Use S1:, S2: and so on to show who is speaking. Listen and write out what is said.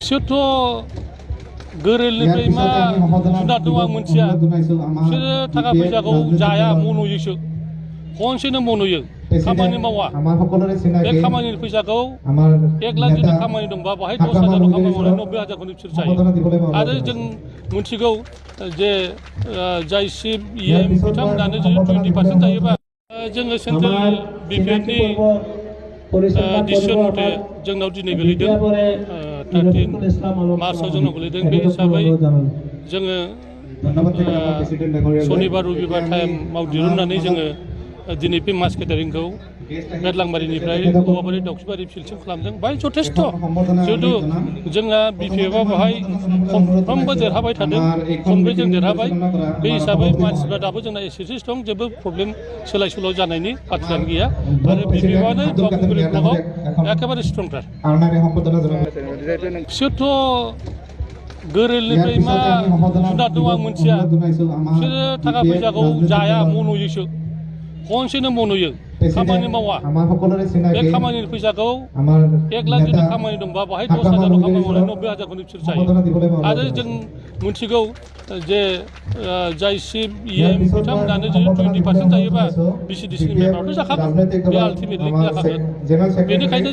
S1: बिसोरथ' गोरेलनिफ्राय मा जुनार दं आं मोनथिया बिसोरो थाखा फैसाखौ जाया मन'योसो खनसेनो मन'यो खामानि मावा बे खामानिनि फैसाखौ 1 लाख जुदि खामानि दंबा बाहाय 10,000 खामानि मावनानै 90,000खौनो बिसोर जायो आरो जों मिथिगौ जे जाय चिफ EM बिथांमोनानो जुदि 20% जायोबा जोङो सेन्ट्रेल BPFनि डिसिसन मथे जोंनाव दिनै गोलैदों 13 मार्चआव जोंनाव गोलैदों बे हिसाबै जोङो सनिबार रबिबार टाइमाव दिरुननानै जोङो दिनै बे मास केटारिंखौ मेदलांबारिनिफ्राय औवाबारि दाउखिबारि फिल्डसिम खालामदों बाहाय जथेस्थ' जिहेतु जोंहा BPFआ बेवहाय खनफ्रोमबो देरहाबाय थादों खनब्रै जों देरहाबाय बे हिसाबै मानसिफ्रा दाबो जोंना एसेसो दं जेबो प्रब्लेम सोलाय सोल' जानायनि बाथ्रायानो गैया आरो BPFआनो बावखुंग्रि ब्लकआव एखेबारे स्ट्रंथार बिसोरथ' गोरेलनिफ्राय मा जुनार दं आं मोनथिया बिसोरो थाखा फैसाखौ जाया मन'योसो खनसेनो मन'यो खामानि मावा बे खामानिनि फैसाखौ 1 लाख जुदि खामानि दंबा बाहाय 10,000 खामानि मावनानै 90,000खौनो बिसोर जायो आरो जों मिथिगौ जे जाय चिफ EM बिथांमोनानो जुदि 20% जायोबा BCDCनि मेम्बाराथ' जाखागोन बे आल्टिमेटलि जाखागोन बेनिखायनो